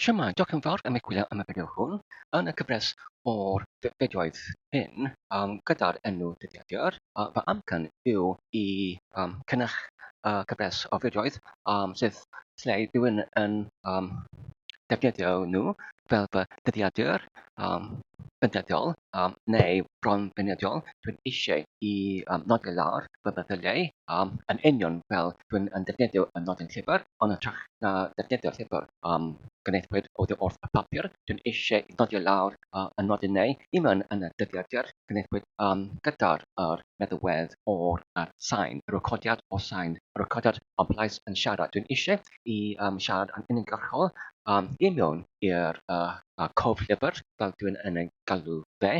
Shwmae, diolch yn fawr am eich gwylio am y fideo hwn. Yn y cyfres o'r fideoedd hyn, gyda'r enw dyddiadur, fy amcan yw i cynnwch y cyfres o fideoedd sydd lle rhywun yn defnyddio nhw fel fy dyddiadur beunyddiol neu bron beunyddiol. Dwi'n eisiau i nodi lawr fy meddyliau yn union fel dwi'n yn defnyddio y nodyn llyfr, ond hytrach na defnyddio llyfr gwnaethpwyd oddi wrth y papur, dwi'n eisiau i nodi lawr y nodyn neu i mewn yn y dyddiadur gwnaethpwyd gyda'r yr meddalwedd o'r yr sain, y recordiad o sain, y recordiad o lais yn siarad. Dwi'n eisiau i siarad yn uniongyrchol i mewn i'r cof llyfr fel dwi'n yn ei galw fe,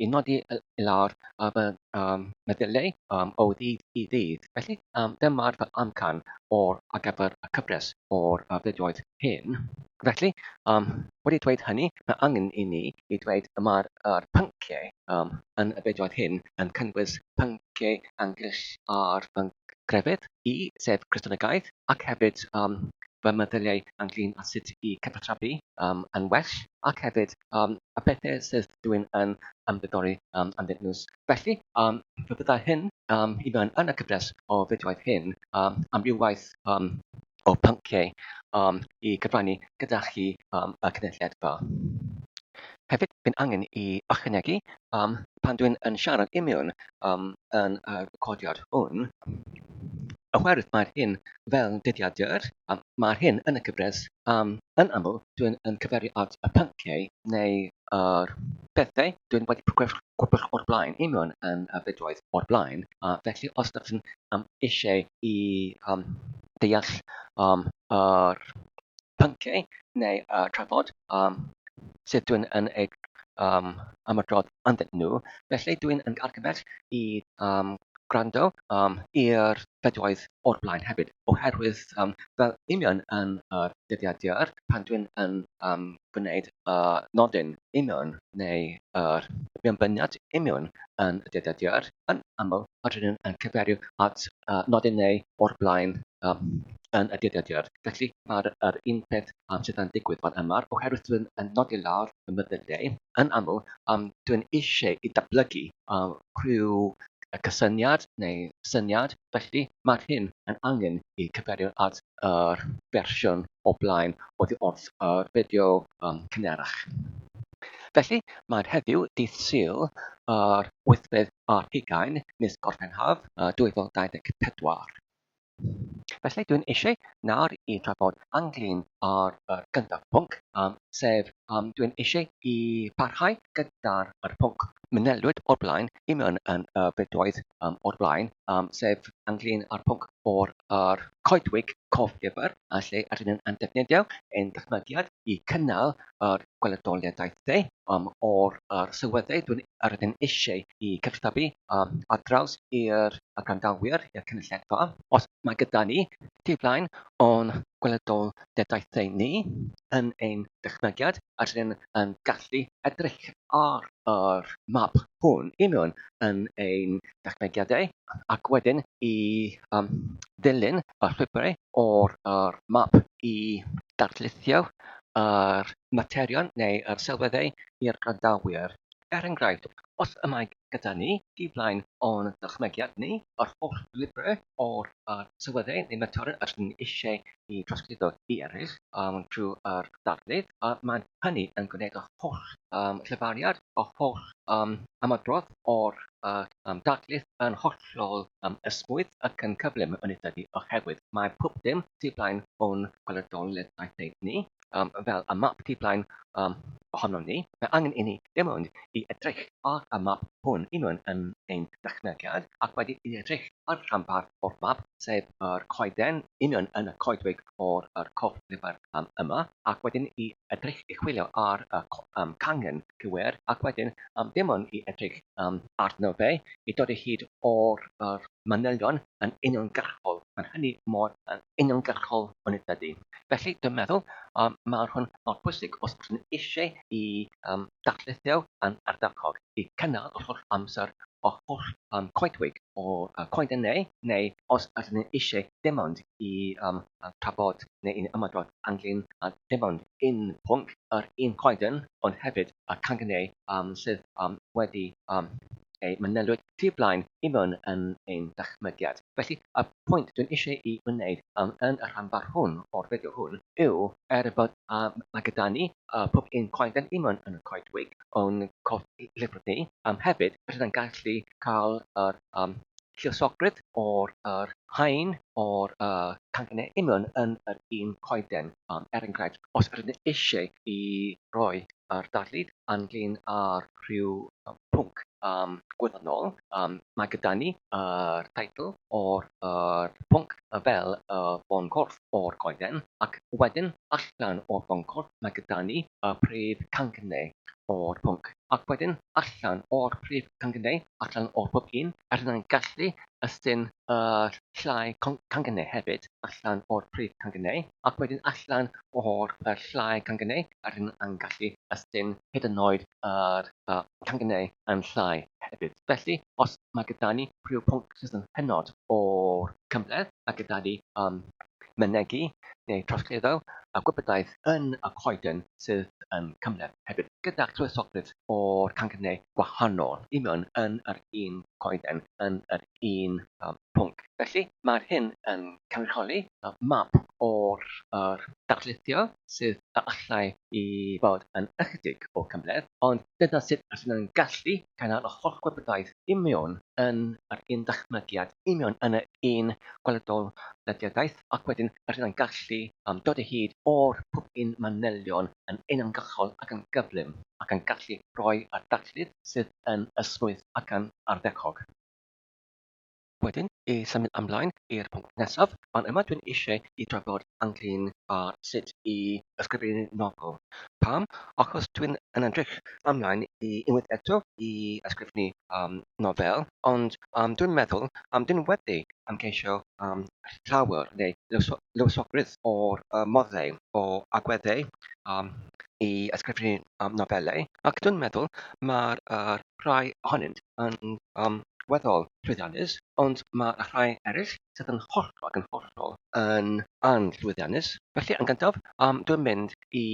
i nodi i lawr fy meddyliau o ddydd i ddydd. Felly, dyma'r fy amcan o'r ar gyfer y cyfres o'r fideoedd hyn. Felly, wedi dweud hynny, mae angen i ni i dweud y mae'r yr pynciau yn y fideoedd hyn yn cynnwys pynciau English ar fy nghrefydd i, sef Cristnogaeth, ac hefyd fy meddyliau ynglyn â sut i cyfathrebu yn well, ac hefyd y pethau sydd dwi'n yn ymddiddori ynddyn nhw. Felly, fe fyddai hyn i mewn yn y cyfres o fideoedd hyn amrywaeth o pynciau i gyfrannu gyda chi y cynulleidfa. Hefyd, fi'n angen i ychwanegu pan dwi'n yn siarad i mewn yn y recordiad hwn, oherwydd mae'r hyn fel dyddiadur, mae'r hyn yn y cyfres, yn aml dwi'n yn cyfeirio at y pynciau neu yr pethau dwi'n wedi gwybod o'r blaen i mewn yn y fideoedd o'r blaen, felly os ydych chi'n eisiau i deall yr pynciau neu y trafod sydd dwi'n yn ei ymadrodd ynddyn nhw, felly dwi'n yn argymell i gwrando i'r fideoedd o'r blaen hefyd, oherwydd fel union yn yr dyddiadur, pan dwi'n yn gwneud y nodyn union neu yr mewnbyniad union yn y dyddiadur, yn aml rydyn yn cyfeirio at y nodyn neu o'r blaen yn y dyddiadur. Felly mae'r yr un peth sydd yn digwydd fan yma, oherwydd dwi'n yn nodi lawr fy meddyliau, yn aml dwi'n eisiau i datblygu rhyw cysyniad neu syniad, felly mae'r hyn yn angen i cyfeirio at yr fersiwn o blaen oddi wrth yr fideo cynharach. Felly, mae'r heddiw, dydd Sul, yr wythfed ar hugain mis Gorffennaf 2024. Felly, dwi'n eisiau nawr i drafod ynglyn â'r yr gyntaf pwnc, sef dwi'n eisiau i parhau gyda'r yr pwnc mynelwyd o'r blaen i mewn yn y fideoedd o'r blaen, sef ynglyn â'r pwnc o'r yr coedwig coflyfr, a lle ydyn ni'n yn defnyddio ein dychmygiad i cynnal yr gweledoliadaethau o'r yr sylweddau dwi'n yr ydyn eisiau i cyfathrebu ar draws i'r gwrandawyr, i'r cynulleidfa. Os mae gyda ni tu flaen o'n gweledoliadaethau ni yn ein dychmygiad, a rydyn yn gallu edrych ar yr map hwn i mewn yn ein dychmygiadau, ac wedyn i ddilyn y llwybrau o'r yr map i darlithio yr materion neu yr sylweddau i'r gwrandawyr. Er enghraifft, os y mae gyda ni tu flaen o'n dychmygiad ni yr holl lyfrau o'r sylweddau neu materion yr ydyn ni eisiau i drosglwyddo i eraill trwy'r darlith, mae hynny yn gwneud y holl llefariad, y holl ymadrodd o'r darlith yn hollol esmwyth ac yn cyflym yn ei dyfu oherwydd mae pob dim tu blaen o'n gweledoliaethau ni, fel y map tu blaen ohonom ni. Mae angen i ni dim ond i edrych ar y map hwn i mewn yn ein dychmygiad ac wedi i edrych ar rhanbarth o'r map, sef yr coeden union yn y coedwig o'r yr coflyfr yma, ac wedyn i edrych i chwilio ar y cangen cywir, ac wedyn dim ond i edrych arno fe i dod o hyd o'r yr manylion yn uniongyrchol. Mae hynny mor yn uniongyrchol yn ydy. Felly, dwi'n meddwl mae'r hwn mor bwysig os ydyn eisiau i darlithio yn ardderchog, i cynnal yr holl amser. y holl um, coedwig o'r coedennau, neu os ydyn ni eisiau dim ond i um, trafod neu i ymadrodd ynglyn â dim ond un pwnc, yr un coeden, ond hefyd y canghennau sydd wedi eu manylwyd tu blaen i mewn yn ein dychmygiad. Felly, y pwynt dwi'n eisiau i wneud yn y rhan fach hwn o'r fideo hwn yw, er bod mae gyda ni pob un coeden i mewn yn y coedwig o'n cof lyfr ni, hefyd rydyn ni'n gallu cael yr lluosogrwydd o'r yr haen o'r canghennau i mewn yn yr un coeden. Er enghraifft, os ydyn ni eisiau i roi yr darlith ynglyn â rhyw pwnc gwyddonol, mae gyda ni yr teitl o'r yr pwnc fel y bôn corff o'r goeden, ac wedyn allan o'r bôn corff mae gyda ni y prif canghennau o'r pwnc, ac wedyn allan o'r prif canghennau, allan o'r pob un, a rydyn ni'n gallu ystyn y llai canghennau hefyd allan o'r prif canghennau, ac wedyn allan o'r llai canghennau, a rydyn ni'n gallu ystyn hyd yn oed yr canghennau yn llai hefyd. Felly, os mae gyda ni rhyw pwnc sydd yn hynod o'r cymhleth, mae gyda ni mynegi neu trosglwyddo y gwybodaeth yn y coeden sydd yn cymhleth hefyd, gyda'r tywysogrydd o'r canghennau gwahanol i mewn yn yr un coeden, yn yr un pwnc. Felly, mae'r hyn yn cynrychioli map o'r darlithio sydd a allai i fod yn ychydig o cymhleth, ond dyna sut rydyn ni'n gallu cael yr holl gwybodaeth i mewn yn yr un dychmygiad, i mewn yn y un gweledol wlediadaeth, ac wedyn rydyn ni'n gallu dod o hyd o'r pob un manylion yn uniongyrchol ac yn gyflym, ac yn gallu rhoi y darlith sydd yn ysmwyth ac yn ardderchog. Wedyn, i symud ymlaen i'r pwnc nesaf, fan yma dwi'n eisiau i drafod ynglyn â sut i ysgrifennu nofel. Pam? Achos dwi'n yn edrych ymlaen i unwaith eto i ysgrifennu nofel, ond dwi'n meddwl dwi'n wedi ymgeisio llawer neu lywysogrwydd o'r moddau o agweddau i ysgrifennu nofelau, ac dwi'n meddwl mae'r rhai ohonynt yn weddol llwyddiannus, ond mae rhai eraill sydd yn hollol ac yn hollol yn anllwyddiannus. Felly, yn gyntaf, dwi'n mynd i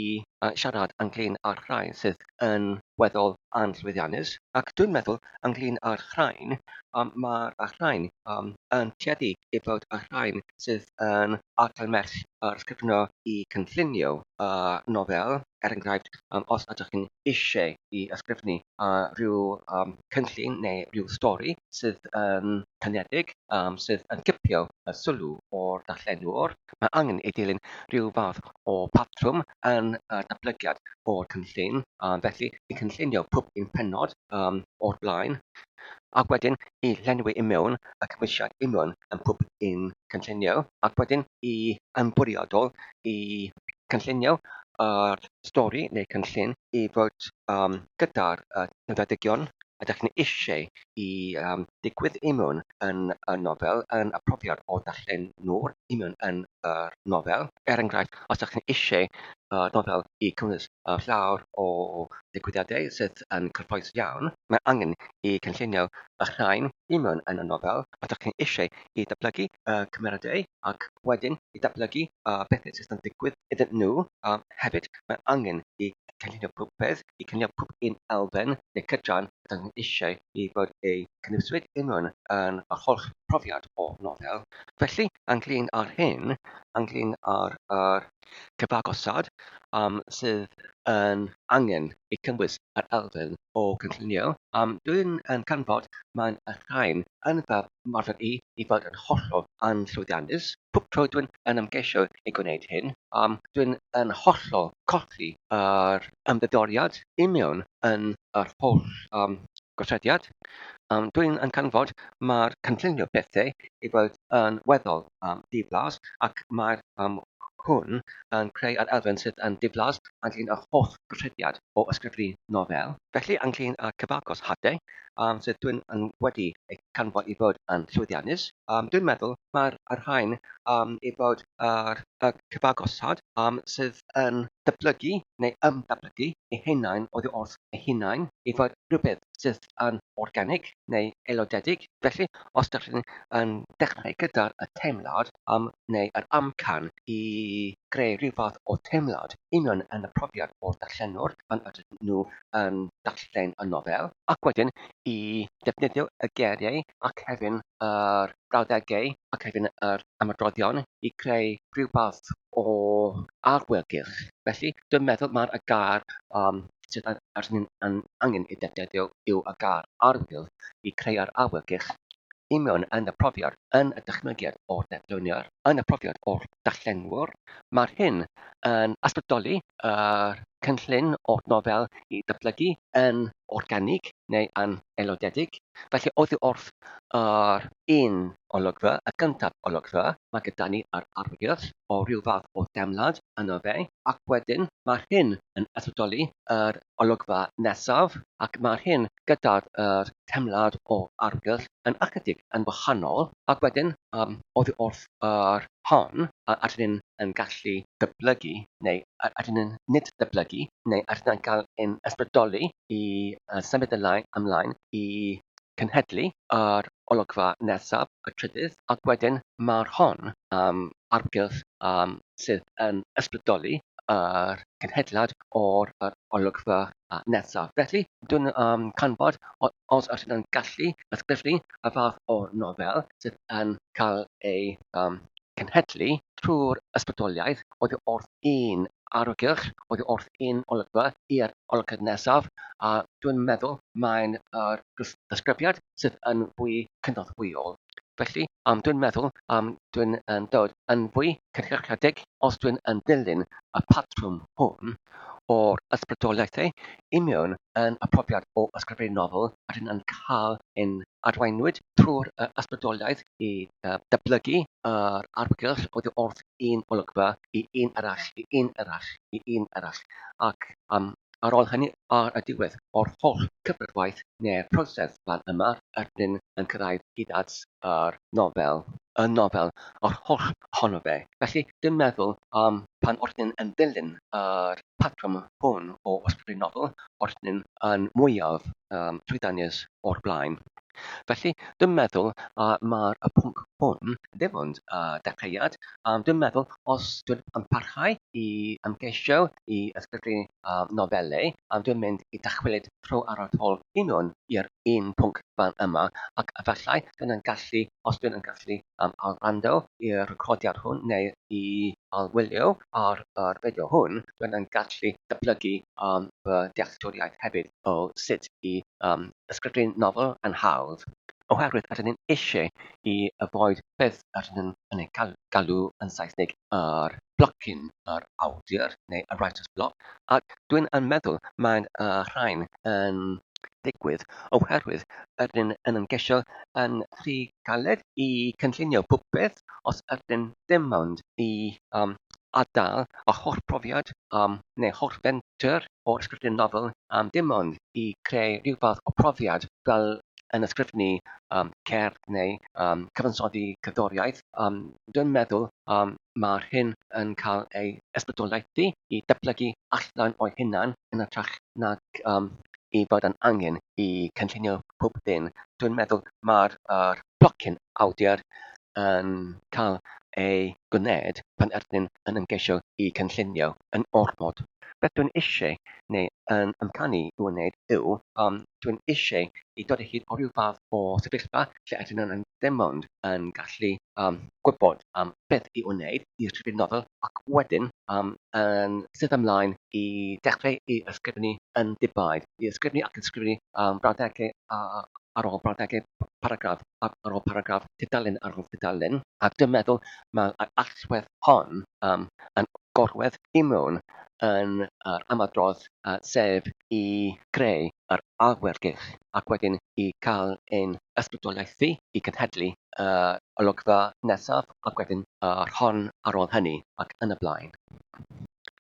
siarad ynglyn â'r rhai sydd yn weddol anllwyddiannus, ac dwi'n meddwl ynglyn â'r rhain, mae'r rhain yn tueddu i fod y rhain sydd yn argymell yr ysgrifennu i cynllunio y nofel, er enghraifft, os ydych chi'n eisiau i ysgrifennu rhyw cynllun neu rhyw stori sydd yn tynedig, sydd yn cipio y sylw o'r darllenwr, mae angen ei dilyn rhyw fath o patrwm yn y datblygiad o'r cynllun, felly i cynllunio pob un pennod o'r blaen, ac wedyn i lenwi i mewn y cymhwysiad i mewn yn pob un cynllunio, ac wedyn i yn bwriadol i cynllunio yr stori neu cynllun i fod gyda'r nodweddion ydych chi'n eisiau i digwydd i mewn yn y nofel, yn y profiad o darllen nhw i mewn yn yr nofel. Er enghraifft, os ydych chi'n eisiau y nofel i cynnwys llawer o ddigwyddiadau sydd yn cyffrous iawn, mae angen i cynllunio y rhain i mewn yn y nofel. Os ydych chi'n eisiau i datblygu y cymeriadau ac wedyn i datblygu y pethau sydd yn digwydd iddyn nhw. Hefyd, mae angen i cynllunio pob peth, i cynllunio pob un elfen neu cydran ydych chi'n eisiau i fod eu cynnwyswyd unrhyw yn yr holl profiad o nofel. Felly, ynglyn â'r hyn, ynglyn â'r yr cyfagosad um, sydd yn angen i cynnwys yr elfen o cynllunio, dwi'n yn canfod mae'n y rhain yn fy marfer i i fod yn hollol anllwyddiannus. Pob tro dwi'n yn ymgeisio i gwneud hyn, dwi'n yn hollol colli yr ymddiddoriad union yn yr holl gosodiad. Dwi'n yn canfod mae'r cynllunio pethau i fod yn weddol diflas ac mae'r hwn yn creu yr elfen sydd yn diflas ynglyn â'r holl gosodiad o ysgrifennu nofel. Felly ynglyn â'r cyfagos hadau sydd dwi'n yn wedi eu canfod i fod yn llwyddiannus, dwi'n meddwl mae'r rhain i fod yr cyfagosad sydd yn datblygu neu ymddatblygu eu hunain oddi wrth eu hunain i fod rhywbeth sydd yn organig neu aelodedig. Felly, os ydych chi'n yn dechrau gyda'r y teimlad um, neu yr amcan i greu rhyw fath o teimlad union yn y profiad o'r darllenwr pan ydyn nhw yn darllen y nofel, ac wedyn i defnyddio y geiriau ac hefyd yr brawddegau ac hefyd yr ymadroddion i creu rhyw fath o arwelgylch. Felly, dwi'n meddwl mae'r y gair um, sydd ar ni'n angen ei defnyddio yw y gair arwelgylch i creu yr awyrgylch i mewn yn y profiad, yn y dychmygiad o'r darluniwr, yn y profiad o'r darllenwr. Mae'r hyn yn ysbrydoli yr cynllun o'r nofel i ddatblygu yn organig neu yn aelodedig. Felly oddi wrth yr un olygfa, y gyntaf olygfa, mae gyda ni yr arwyddiad o ryw fath o deimlad yno fe, ac wedyn mae'r hyn yn ysbrydoli yr olygfa nesaf, ac mae'r hyn gyda'r yr teimlad o arwyddiad yn ychydig yn wahanol, ac wedyn um, oddi wrth yr hon, a ydyn ni'n yn gallu datblygu, neu ydyn ni'n nid datblygu, neu ydyn ni'n cael ein ysbrydoli i symud ymlaen i cenhedlu yr olygfa nesaf, y trydydd, ac wedyn mae'r hon um, arfgylch um, sydd yn ysbrydoli yr cenhedlad o'r yr olygfa nesaf. Felly, dwi'n um, canfod os ydyn nhw'n gallu ysgrifennu y fath o nofel sydd yn cael ei um, cenhedlu trwy'r ysbrydoliaeth oddi wrth un arogylch, oddi wrth un olygfa i'r olygfa nesaf, a dwi'n meddwl mae'n yr ddisgrifiad sydd yn fwy cynorthwyol. Felly, um, dwi'n meddwl um, dwi'n yn dod yn fwy cynhyrchiedig os dwi'n yn dilyn y patrwm hwn o'r ysbrydoliaethau i mewn yn y profiad o ysgrifennu nofel a dyn yn cael ein arweinwyd trwy'r ysbrydoliaeth i datblygu yr arfgylch oddi wrth un olygfa i un arall, i un arall, i un arall, ac um, ar ôl hynny, ar y diwedd o'r holl cyfrifwaith neu'r proses fan yma, ydyn yn cyrraedd hyd at yr nofel, y nofel, yr holl ohono fe. Felly, dwi'n meddwl um, pan oeddwn yn dilyn yr patrwm hwn o ysgrifennu nofel, oeddwn yn mwyaf um, llwyddiannus o'r blaen. Felly, dwi'n meddwl uh, mae'r y pwnc hwn ddim ond uh, dechreuad. Dwi'n meddwl os dwi'n yn parhau i ymgeisio i ysgrifennu nofelau, dwi'n mynd i dychwelyd tro ar ôl un o'n i'r un pwnc fan yma, ac efallai dwi'n yn gallu, os dwi'n yn gallu um, wrando i'r recordiad hwn neu i wylio ar yr fideo hwn, dwi'n yn gallu datblygu um, fy dealltwriaeth hefyd o sut i um, ysgrifennu nofel yn hawdd. Oherwydd ydyn ni'n eisiau i avoid beth ydyn ni'n yn ei galw yn Saesneg yr blocyn yr awdur neu y writer's block, ac dwi'n yn meddwl mae'n y rhain yn digwydd oherwydd ydyn yn ymgeisio yn rhy galed i cynllunio popeth os ydyn dim ond i um, adael y holl profiad um, neu holl fenter o'r ysgrifennu nofel um, dim ond i creu rhyw fath o profiad fel yn ysgrifennu um, cerdd neu um, cyfansoddi cerddoriaeth. Um, dwi'n meddwl um, mae'r hyn yn cael ei ysbrydoliaethu i datblygu allan o'i hunan yn hytrach nag um, i fod yn angen i cynllunio pob dim. Dwi'n meddwl mae'r er blocyn awdur yn cael ei gwneud pan ydyn yn ymgeisio i cynllunio yn ormod. Beth dwi'n eisiau neu yn amcanu i'w wneud yw, um, dwi'n eisiau i dod o hyd o ryw fath o sefyllfa lle ydyn nhw'n ddim ond yn gallu um, gwybod am beth i'w wneud i ysgrifennu nofel ac wedyn um, yn sydd ymlaen i dechrau i ysgrifennu yn dibaid, i ysgrifennu ac ysgrifennu um, brawddegau a, ar ôl brawddegau, paragraff ar ôl paragraff, tudalen ar ôl tudalen, ac dwi'n meddwl mae'r allwedd hon um, yn gorwedd i mewn yn yr ymadrodd, sef i greu yr awyrgylch ac wedyn i cael ein ysbrydoliaethu i cenhedlu y olygfa nesaf ac wedyn yr hon ar ôl hynny ac yn y blaen.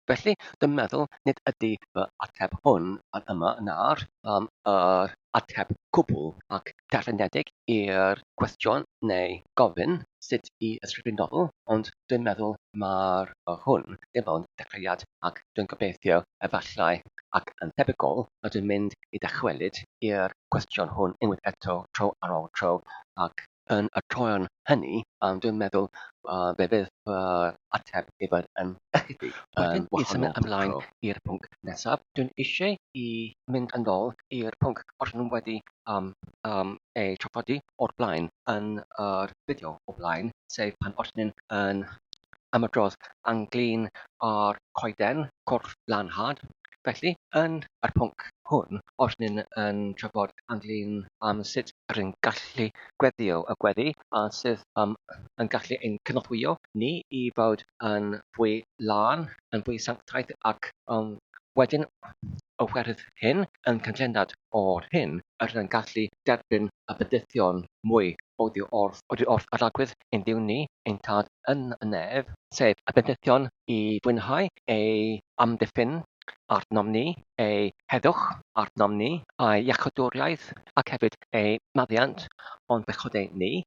Felly, dwi'n meddwl nid ydy fy ateb hwn yn yma nawr um, yr ateb cwbl ac darllenedig i'r cwestiwn neu gofyn. sut i ysgrifennu nofel, ond dwi'n meddwl mae'r hwn dim ond dechreuad ac dwi'n gobeithio efallai ac yn tebygol na dwi'n mynd i ddychwelyd i'r cwestiwn hwn unwaith eto tro ar ôl tro ac yn y troeon hynny dwi'n meddwl fe fydd fy ateb i fod yn ychydig yn wahanol. I symud ymlaen i'r pwnc nesaf, dwi'n eisiau i mynd yn ôl i'r pwnc oedden nhw wedi ei trafodi o'r blaen yn yr fideo o blaen, sef pan oedden ni'n yn ymadrodd ynglyn â'r coeden corff lanhad. Felly, yn yr pwnc hwn, oedden ni'n yn trafod ynglyn am sut rydyn gallu gweddio y gweddi a sydd yn gallu ein cynorthwyo ni i fod yn fwy lân, yn fwy sanctaidd ac wedyn oherwydd hyn, yn canlyniad o'r hyn, yr ydym yn gallu derbyn y bendithion mwy oddi wrth oddi wrth yr Arglwydd ein Duw ni, ein Tad yn y nef, sef y bendithion i fwynhau ei amddiffyn arnom ni, ei heddwch arnom ni, ei iachawdwriaeth ac hefyd ei maddeuant o'n pechodau ni.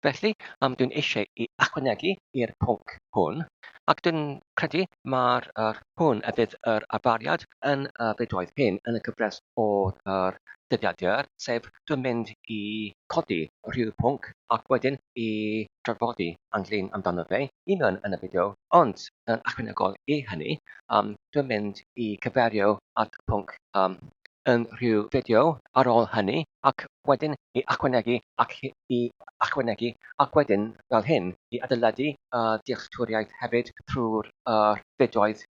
Felly, dwi'n eisiau i ychwanegu i'r pwnc hwn, ac dwi'n credu mae'r yr hwn y bydd yr arferiad yn y fideoedd hyn yn y cyfres o'r yr dyddiadur, sef dwi'n mynd i codi rhyw pwnc ac wedyn i drafodi ynglyn amdano fe i mewn yn y fideo, ond yn ychwanegol i hynny, dwi'n mynd i cyfeirio at y pwnc yn rhyw fideo ar ôl hynny ac wedyn i ychwanegu ac i ychwanegu ac wedyn fel hyn i adeiladu y dealltwriaeth hefyd trwy'r yr fideoedd.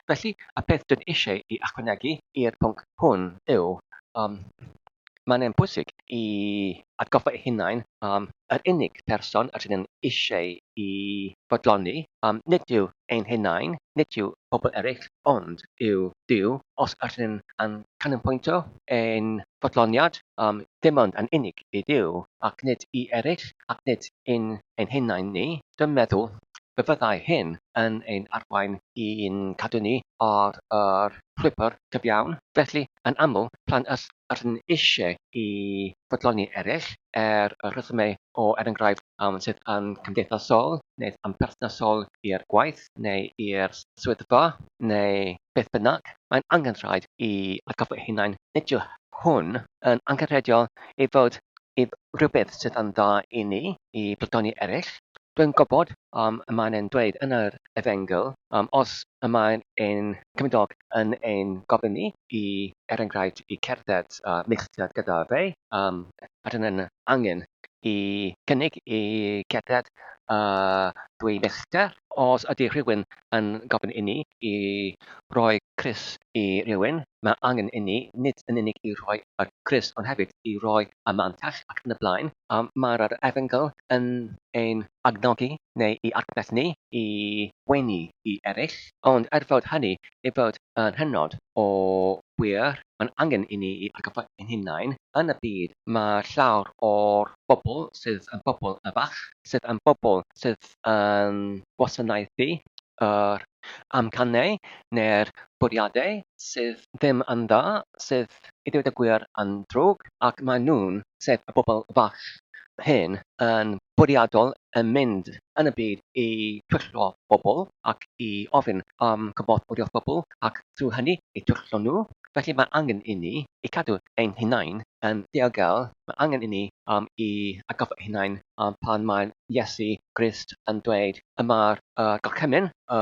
Felly, y peth dwi'n eisiau i ychwanegu i'r pwnc hwn yw, mae'n yn bwysig i atgoffa eu hunain yr unig person yr ydyn eisiau i fodloni, nid yw ein hunain, nid yw pobl eraill, ond yw Duw. Os ydyn yn canolbwyntio ein fodloniad dim ond yn unig i Dduw ac nid i eraill ac nid i'n ein hunain ni, dwi'n meddwl fe fyddai hyn yn ein arwain i'n cadw ni ar yr llwybr cyfiawn. Felly, yn aml, pan ydyn eisiau i fodloni eraill er y rhesymau o, er enghraifft, sydd yn cymdeithasol neu yn perthnasol i'r gwaith neu i'r swyddfa neu beth bynnag, mae'n angenrhaid i atgoffa eu hunain nid yw hwn yn angenrheidiol ei fod i rywbeth sydd yn dda i ni, i blodoni eraill. Dwi'n gwybod y mae'n e'n dweud yn yr Efengyl, os y mae ein cymydog yn ein gofyn ni i, er enghraifft, i cerdded milltir gyda fe, ydyn yn angen i gynnig i gerdded 2 milltir. Os ydy rhywun yn gofyn i ni i roi crys i rywun, mae angen i ni nid yn unig i rhoi y crys ond hefyd i roi y mantell ac yn y blaen. Mae'r Efengyl yn ein agnogi neu i argymell ni i weini i eraill, ond er fod hynny ei fod yn hynod o wir, mae'n angen i ni i atgoffa ein hunain, yn y byd mae llawer o'r bobl sydd yn bobl fach, sydd yn bobl sydd yn gwasanaethu yr amcanau neu'r bwriadau sydd ddim yn dda, sydd i ddweud y gwir yn ddrwg, ac maen nhw'n, sef y bobl fach hyn, yn bwriadol yn mynd yn y byd i twyllo bobl ac i ofyn am cymorth oddi wrth bobl ac trwy hynny i twyllo nhw. Felly mae angen i ni i cadw ein hunain yn ddiogel, mae angen i ni i atgoffa ein hunain pan mae Iesu Grist yn dweud y mae'r gorchymyn, y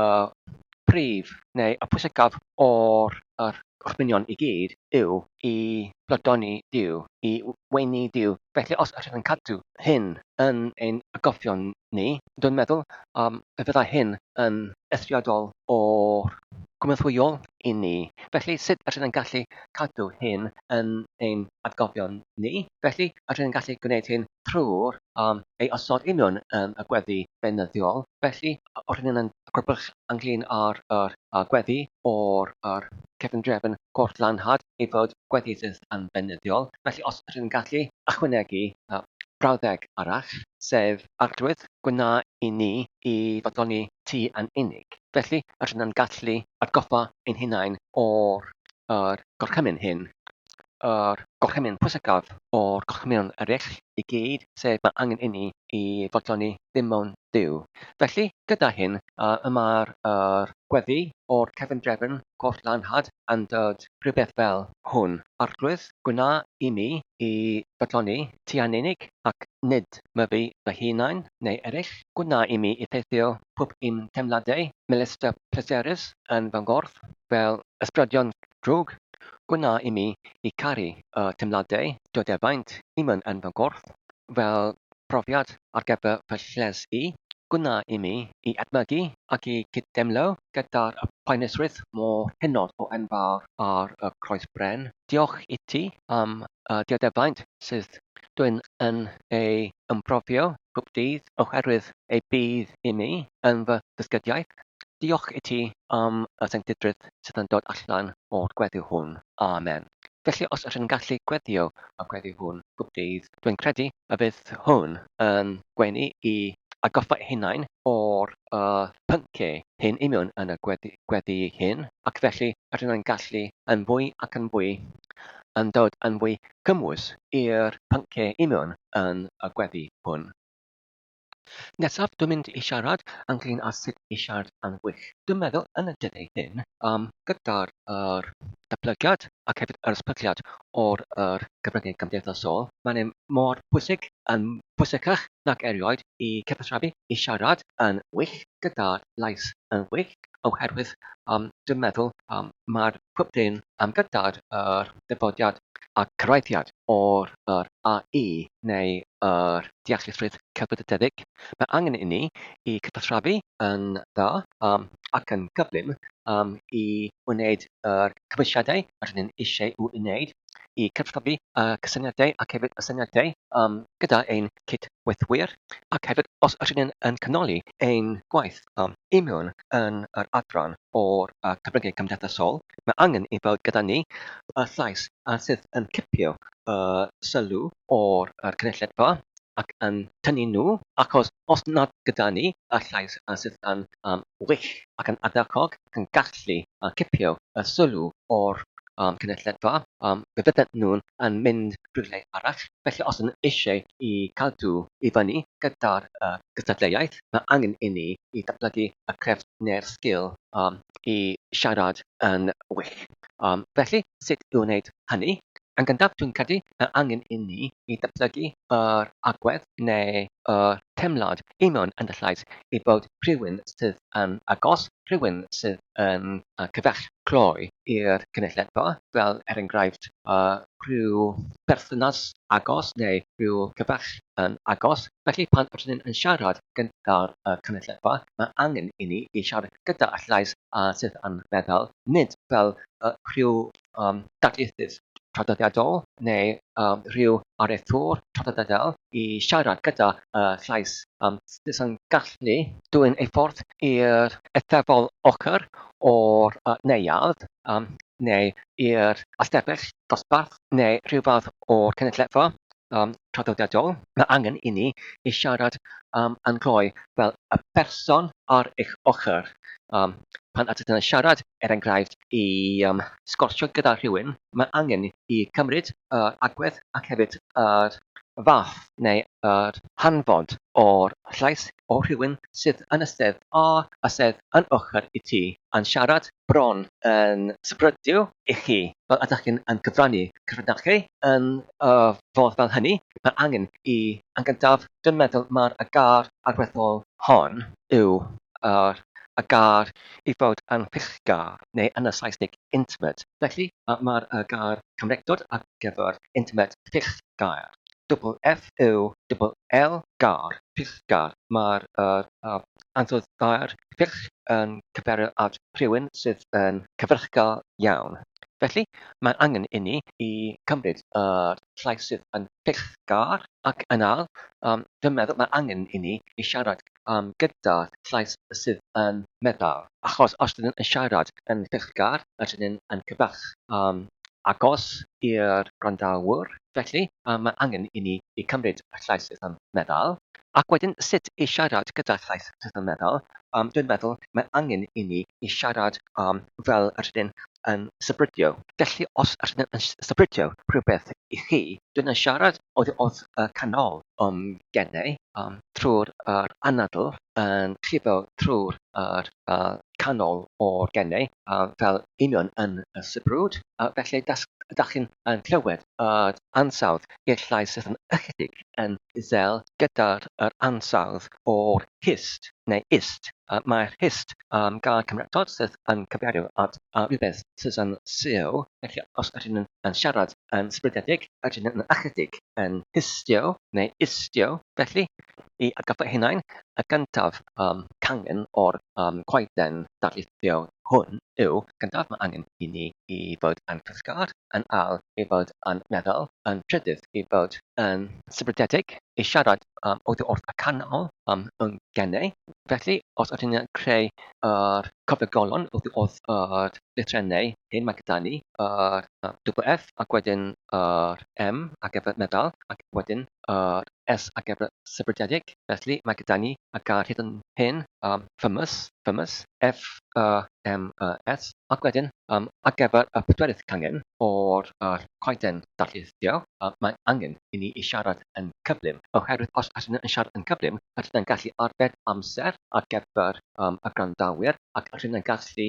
prif neu y pwysicaf o'r yr gorchmynion i gyd yw i blodoni Duw, i weini Duw. Felly os ydych yn cadw hyn yn ein atgofion ni, dwi'n meddwl y byddai hyn yn eithriadol o gynorthwyol i ni. Felly sut ydych yn gallu cadw hyn yn ein atgofion ni? Felly ydych yn gallu gwneud hyn trwy'r ei osod union yn y gweddi beunyddiol. Felly, rydyn yn crybwyll ynglyn â'r yr gweddi o'r yr cefndrefn Cwrt Lanhad ei fod gweddi sydd yn beunyddiol. Felly, os ydyn yn gallu ychwanegu brawddeg arall, sef Arglwydd, gwna i ni i fodloni ti yn unig. Felly, rydyn yn gallu atgoffa ein hunain o'r yr gorchymyn hyn. yr gorchymyn pwysicaf o'r gorchymynion eraill i gyd, sef mae angen inni i fodloni dim ond Duw. Felly, gyda hyn, y mae'r yr gweddi o'r cefndrefn corff lanhad yn dod rhywbeth fel hwn, Arglwydd, gwna i mi i fodloni ti yn unig, ac nid myfi fy hunain neu eraill. Gwna i mi i ffeithio pob un teimladau melystra pleserus yn fy nghorff, fel ysbrydion drwg. Gwna i mi i caru y teimladau dioddefaint i mewn yn fy nghorff, fel profiad ar gyfer fy lles i. Gwna i mi i edmygu ac i gyd-deimlo gyda'r poenusrwydd mor hynod o enfawr ar y croes bren. Diolch i ti am y dioddefaint sydd dwi'n yn ei ymbrofio bob dydd oherwydd ei budd i mi yn fy ddysgediaeth. Diolch i ti am y sanctidrwydd sydd yn dod allan o'r gweddi hwn. Amen. Felly os ydych yn gallu gweddio y gweddi hwn bob dydd, dwi'n credu y bydd hwn yn gweini i atgoffa eu hunain o'r y pynciau hyn i mewn yn y gweddi, gweddi hyn, ac felly rydyn yn gallu yn fwy ac yn fwy yn dod yn fwy cymwys i'r pynciau i mewn yn y gweddi hwn. Nesaf, dwi'n mynd i siarad ynglyn â sut i siarad yn wych. Dwi'n meddwl yn y dyddiau hyn, um, gyda'r yr datblygiad ac hefyd yr esblygiad o'r yr cyfryngau cymdeithasol, mae'n e mor bwysig, yn bwysicach nag erioed i cyfathrebu, i siarad yn wych gyda'r lais yn wych, oherwydd um, dwi'n meddwl um, mae'r pob dyn um, gyda'r yr dyfodiad a cyraeddiad o'r yr AI neu yr deallusrwydd celfyddydedig. Mae angen i ni i cyfathrebu yn dda um, ac yn gyflym um, i wneud yr cymwysiadau rydyn ni'n eisiau i'w wneud, i cyfathrebu y cysyniadau ac hefyd y syniadau um, gyda ein cydweithwyr, ac hefyd os ydyn ni'n yn canoli ein gwaith um, i mewn yn yr adran o'r cyfryngau cymdeithasol, mae angen i fod gyda ni y llais a sydd yn cipio y sylw o'r yr cynulleidfa ac yn tynnu nhw, achos os nad gyda ni y llais sydd yn um, wych ac yn ardderchog ac yn gallu cipio y sylw o'r um, cynulleidfa, fe fydden nhw'n yn mynd rhywle arall. Felly os yn eisiau i cadw i fyny gyda'r gystadleuaeth, mae angen i ni i datblygu y crefft neu'r sgil i siarad yn wych. Felly, sut i wneud hynny? Yn gyntaf, dwi'n credu mae angen i ni i ddatblygu yr agwedd neu yr teimlad i mewn yn y llais i bod rhywun sydd yn agos, rhywun sydd yn cyfell cloi i'r cynulleidfa, fel er enghraifft rhyw berthynas agos neu rhyw gyfell yn agos. Felly pan ydyn ni'n yn siarad gyda'r cynulleidfa, mae angen i ni i siarad gyda llais sydd yn meddal, nid fel rhyw darlithydd traddodiadol neu rhyw areithwr traddodiadol i siarad gyda llais sydd yn gallu dwyn ei ffordd i'r eithafol ochr o'r neuadd neu i'r ystafell dosbarth neu rhyw fath o'r cynulleidfa traddodiadol. Mae angen i ni i siarad yn gloi fel y person ar eich ochr. Pan ydych yn siarad, er enghraifft, i sgwrsio gyda rhywun, mae angen i cymryd yr agwedd ac hefyd yr fath neu yr hanfod o'r llais o rhywun sydd yn y sedd ar y sedd yn ochr i ti, yn siarad bron yn sybrydio i chi fel ydych chi'n yn cyfrannu cyfrinachau yn y fodd fel hynny. Mae angen i, yn gyntaf, dwi'n meddwl mae'r y gair allweddol hon yw yr y gair i fod yn pillgar neu yn y Saesneg intimate. Felly mae'r y gair Cymreictod ar gyfer intimate pillgair. Double F yw double L gar, pillgar. Mae'r yr ansoddair pill yn cyfeirio at rhywun sydd yn cyfeillgar iawn. Felly, mae angen inni i cymryd yr llais sydd yn pillgar ac yn ail, dwi'n meddwl mae angen inni i siarad gyda llais sydd yn meddal. Achos os ydyn yn siarad yn pillgar, rydyn ni'n yn cyfell agos i'r gwrandawyr. Felly, mae angen inni i cymryd y llais sydd yn meddal. Ac wedyn sut i siarad gyda llais sydd yn meddwl, dwi'n meddwl mae angen i ni i siarad fel yr ydyn yn sybrydio. Felly os ydyn yn sybrydio rhywbeth i chi, dwi'n yn siarad oddi wrth y canol o'm genau, trwy'r yr anadl yn llifo trwy'r yr canol o'r genau, fel union yn y sibrwd. Felly dach chi'n yn clywed yr ansawdd i'r llais sydd yn ychydig yn isel gyda'r yr ansawdd o'r hist neu ist. Mae'r hist gair Cymreictod sydd yn cyfeirio at rhywbeth sydd yn sio, felly os ydyn yn, yn siarad yn sbrydedig, ydyn yn ychydig yn histio neu istio, felly i atgoffa hunain, y gyntaf cangen o'r coeden darlithio hwn yw, gyntaf mae angen i ni i fod yn ffyddgar, yn ail i fod yn meddwl, yn trydydd i fod yn sefydledig, i siarad oddi wrth y canol yn gennau. Felly, os ydyn ni'n creu yr cyfrigolon oddi wrth yr lythrennau hyn, mae gyda ni yr double F ac wedyn yr M ar gyfer meddal ac wedyn yr S ar gyfer sefydledig. Felly, mae gyda ni y gair hyd yn hyn, famous, famous, F Y M Y S, ac wedyn ar gyfer y pedwerydd cangen o'r coeden darlithio, mae angen i ni i siarad yn cyflym, oherwydd os ydyn yn siarad yn cyflym, rydyn yn gallu arbed amser ar gyfer y gwrandawyr ac rydyn yn gallu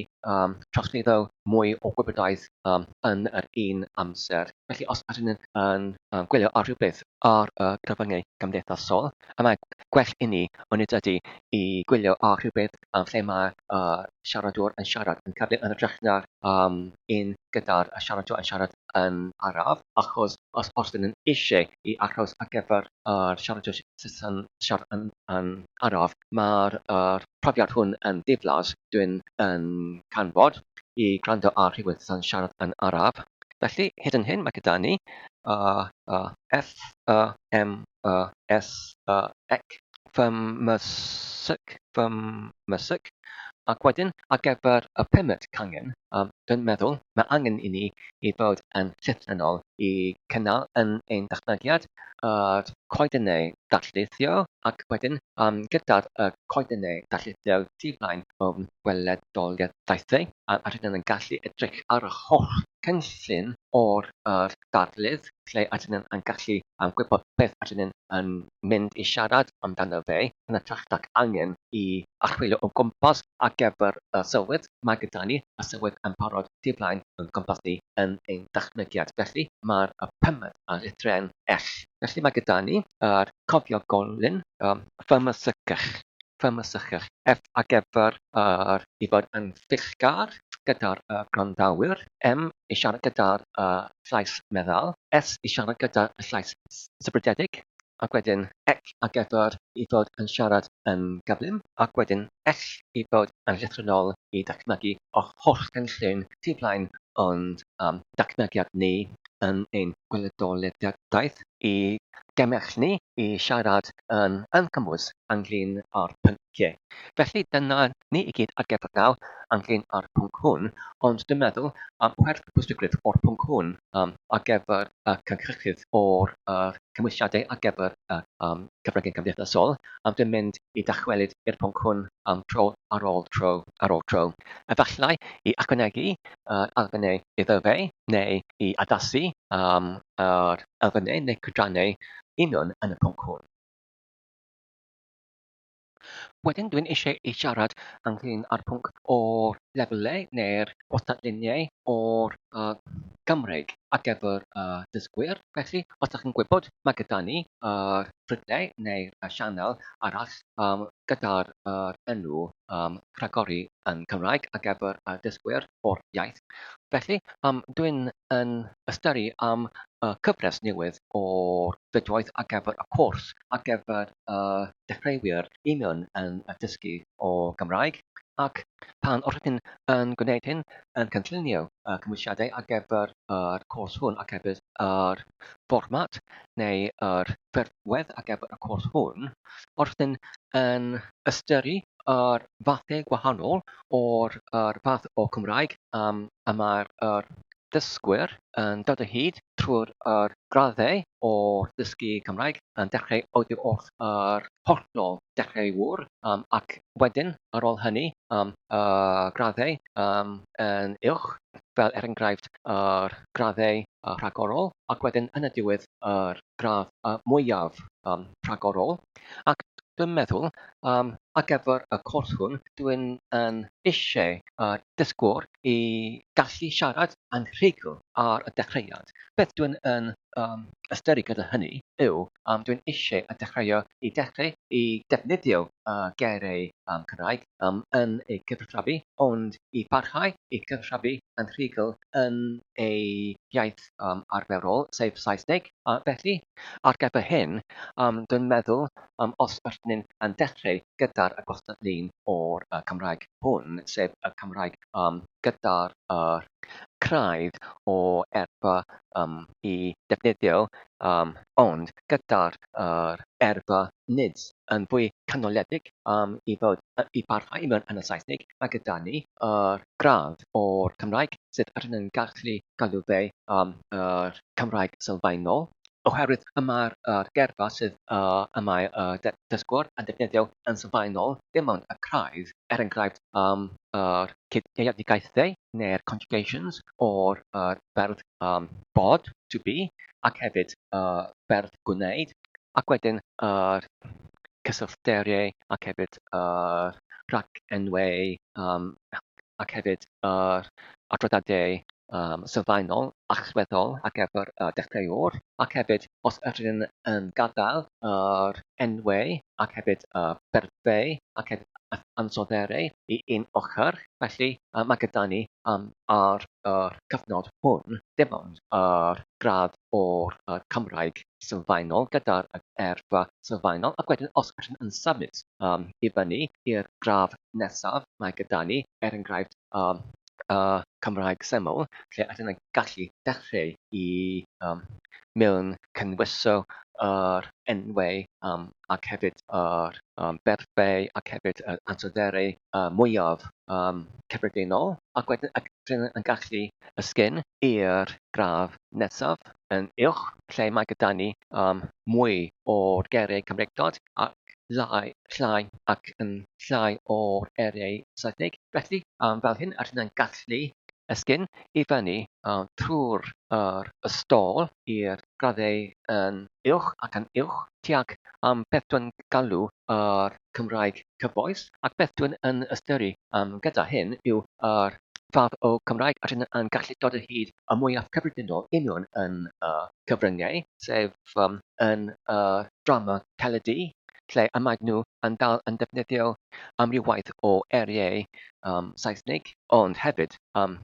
trosglwyddo mwy o wybodaeth yn yr un amser. Felly os ydyn yn gwylio ar rhywbeth ar y cyfryngau cymdeithasol, y mae gwell inni, onid ydy, i gwylio ar rhywbeth lle mae y siaradwr yn siarad yn cyflym yn hytrach na'r un gyda'r siaradwr yn siarad yn araf, achos os ydyn nhw eisiau i aros ar gyfer yr siaradwr sydd yn siarad yn araf, mae'r profiad hwn yn ddiflas, dwi'n yn canfod, i gwrando ar rhywun sydd yn siarad yn araf. Felly, hyd yn hyn, mae gyda ni F, Y, M, Y, S, Y, C, fy fy Ac wedyn, ar gyfer y pumed cangen, dwi'n meddwl mae angen i ni i fod yn llythrennol i cynnal yn ein datblygiad yr coedennau darlithio, ac wedyn gyda'r coedennau darlithio tu flaen o'n gweledoliaethau, a rydyn yn gallu edrych ar y holl cynllun o'r darlith lle ydyn yn gallu gwybod beth ydyn yn mynd i siarad amdano fe yn hytrach nag angen i archwilio o gwmpas ar gyfer y sylwedd. Mae gyda ni y sylwedd yn parod tu flaen yn gwmpas ni yn ein dychmygiad. Felly mae'r pumed lythrennau L. Felly mae gyda ni yr cofio golyn, ffymysycach, ffymysychach, F ar gyfer yr i fod yn ffyllgar gyda'r gwrandawyr, M i siarad gyda'r llais meddal, S i siarad gyda'r llais sefydledig, ac wedyn C ar gyfer i fod yn siarad yn gyflym, ac wedyn L i fod yn llythrennol i ddychmygu yr holl gynllun tu flaen ond dychmygiad ni yn ein gweledoliaeth i gymell ni i siarad yn gymwys ynglŷn â'r pynciau. Felly dyna ni i gyd ar gyfer nawr ynglŷn â'r pwnc hwn, ond dwi'n meddwl oherwydd y pwysigrwydd o'r pwnc hwn ar gyfer y cynhyrchydd o'r cymwysiadau ar gyfer y cyfryngau cymdeithasol, dwi'n mynd i dychwelyd i'r pwnc hwn tro ar ôl tro ar ôl tro. Efallai i ychwanegu elfennau iddo fe neu i addasu yr elfennau neu cydrannau union yn y pwnc hwn. Wedyn dwi'n eisiau i siarad ynglyn â'r pwnc o'r lefelau neu'r gwastadluniau o'r Gymraeg ar gyfer y dysgwyr. Felly, os ydych chi'n gwybod, mae gyda ni yr ffrydiau neu'r sianel arall gyda'r enw Rhagori yn Cymraeg ar gyfer y dysgwyr o'r iaith. Felly, dwi'n yn ystyru am y cyfres newydd o'r fideoedd ar gyfer y cwrs ar gyfer y dechreuwyr union yn y dysgu o Gymraeg, ac pan rydyn yn gwneud hyn, yn cynllunio y cymwysiadau ar gyfer yr cwrs hwn ac hefyd yr fformat neu yr ffurfwedd ar gyfer y cwrs hwn, rydyn yn ystyru yr fathau gwahanol o'r yr fath o Cymraeg y mae'r yr dysgwyr yn dod o hyd trwy'r yr graddau o'r dysgu Cymraeg yn dechrau oddi wrth yr hollol dechreuwr um, ac wedyn ar ôl hynny um, y graddau um, yn uwch, fel er enghraifft yr graddau rhagorol, ac wedyn yn y diwedd yr gradd mwyaf um, rhagorol. Ac dwi'n meddwl, um, ar gyfer y cwrs hwn, dwi'n yn eisiau dysgwr i gallu siarad yn rhugl ar y dechreuad. Beth dwi'n yn um, ystyru gyda hynny yw, um, dwi'n eisiau y dechreuo i dechrau i defnyddio geiriau um, Cymraeg um, yn ei cyfathrebu, ond i parhau i gyfathrebu yn rhugl yn ei iaith um, arferol, sef Saesneg. Felly, ar gyfer hyn, um, dwi'n meddwl um, os ydyn ni'n yn dechrau gyda'r gwastad lun o'r Cymraeg hwn, sef y Cymraeg um, gyda'r craidd o erfa um, i defnyddio, um, ond gyda'r erfa nid yn fwy canoledig um, i fod i barhau i mewn yn y Saesneg, mae gyda ni yr gradd o'r Cymraeg sydd ydyn yn gallu galw fe um, yr Cymraeg sylfaenol, oherwydd y mae'r yr gerfa sydd uh, y mae y uh, dysgwr yn defnyddio yn sylfaenol dim ond y craidd, er enghraifft um, yr cydeiadigaethau neu'r conjugations o'r uh, berf um, bod, to be, ac hefyd y uh, berf gwneud, ac wedyn yr cysyllteriau ac hefyd yr rhagenwau um, ac hefyd yr adroddiadau um, sylfaenol allweddol ar gyfer y dechreuwr, ac hefyd os ydyn yn gadael yr enwau ac hefyd y berfau ac hefyd ansodderau i un ochr, felly mae gyda ni um, ar yr cyfnod hwn dim ond yr gradd o'r Cymraeg sylfaenol gyda'r erfa sylfaenol, ac wedyn os ydyn yn symud um, i fyny i'r gradd nesaf, mae gyda ni, er enghraifft, um, y Cymraeg syml, lle ydyn yn gallu dechrau i um, mewn cynwyso yr enwau um, ac hefyd yr um, berfau ac hefyd yr ansodderau mwyaf um, cyffredinol, ac wedyn ac ydyn yn gallu ysgyn i'r gradd nesaf yn uwch, lle mae gyda ni um, mwy o'r geiriau Cymreictod ac lai, llai ac yn llai o'r eiriau Saesneg. Felly, um, fel hyn, rydyn ni'n gallu esgyn i fyny trwy'r yr ystôl i'r graddau yn uwch ac yn uwch tuag am beth dwi'n galw yr Cymraeg cyfoes, ac beth dwi'n yn ystyru um, gyda hyn yw yr fath o Cymraeg rydyn yn gallu dod o hyd y mwyaf cyffredinol union yn y cyfryngau, sef um, yn y drama teledu, lle y maen nhw yn dal yn defnyddio amrywaith o eiriau um, Saesneg, ond hefyd um,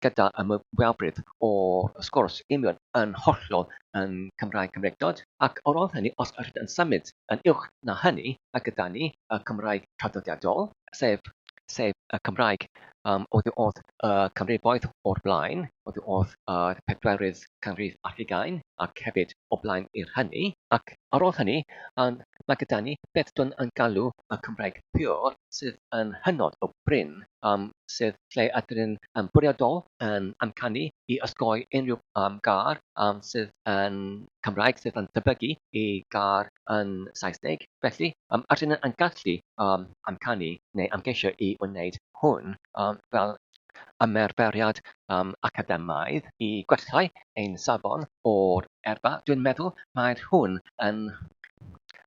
gyda y mwyafrif o'r sgwrs union yn hollol yn Cymraeg Cymreictod, ac ar ôl hynny, os ydych yn symud yn uwch na hynny, mae gyda ni y Cymraeg traddodiadol, sef, sef y Cymraeg um, oddi wrth y canrifoedd o'r blaen, oddi wrth y pedwerydd canrif ar hugain, ac hefyd o blaen i'r hynny, ac ar ôl hynny, um, mae gyda ni beth dwi'n yn galw y Cymraeg pur, sydd yn hynod o brin, um, sydd lle ydyn yn bwriadol yn amcanu i osgoi unrhyw um, gair um, sydd yn Cymraeg sydd yn tebygu i gair yn Saesneg. Felly, um, ydyn yn gallu um, amcanu neu amgeisio i wneud hwn um, fel ymarferiad um, academaidd i gwellhau ein safon o'r erfa. Dwi'n meddwl mae'r hwn yn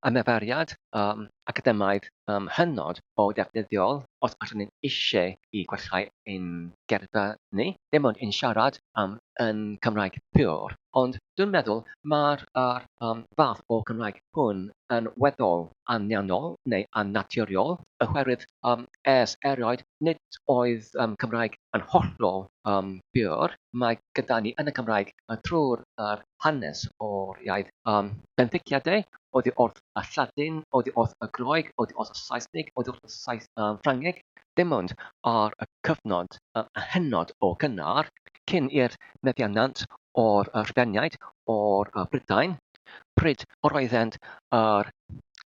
ymarferiad um, academaidd um, hynod o ddefnyddiol os allwn ni eisiau i gwellhau ein gerfa ni, dim ond yn siarad um, yn Cymraeg pur. Ond dwi'n meddwl mae'r um, fath o Cymraeg hwn yn weddol anianol neu annaturiol, oherwydd um, ers erioed nid oedd um, Cymraeg yn hollol um, bur. Mae gyda ni yn y Cymraeg trwy'r er hanes o'r iaith um, benthyciadau oddi wrth y Lladin, oddi wrth y Groeg, oddi wrth y Saesneg, oddi wrth y Sais, um, Ffrangeg, dim ond ar y cyfnod hynod o gynnar cyn i'r meddiannant o'r Rhufeiniaid o'r Brydain, pryd yr oeddent yr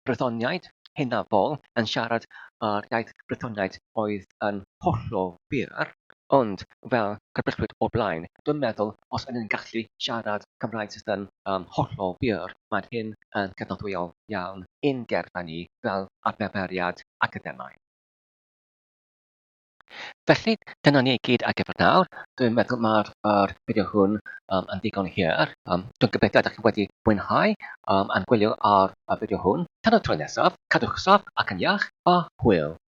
Brythoniaid hynafol yn siarad yr iaith Brythoniaid oedd yn hollol bur, Ond, fel crybwyllwyd o'r blaen, dwi'n meddwl os ydyn ni'n gallu siarad Cymraeg sydd yn um, hollol bur, mae hyn yn cynorthwyol iawn i'n gyrfa ni fel adferiad academaidd. Felly, dyna ni i gyd ar gyfer nawr. Dwi'n meddwl mae'r er fideo hwn um, yn ddigon hir. Um, dwi'n gobeithio ydych chi wedi mwynhau um, a'n gwylio ar y fideo hwn. Tan y tro nesaf, cadwch saff ac yn iach, a hwyl!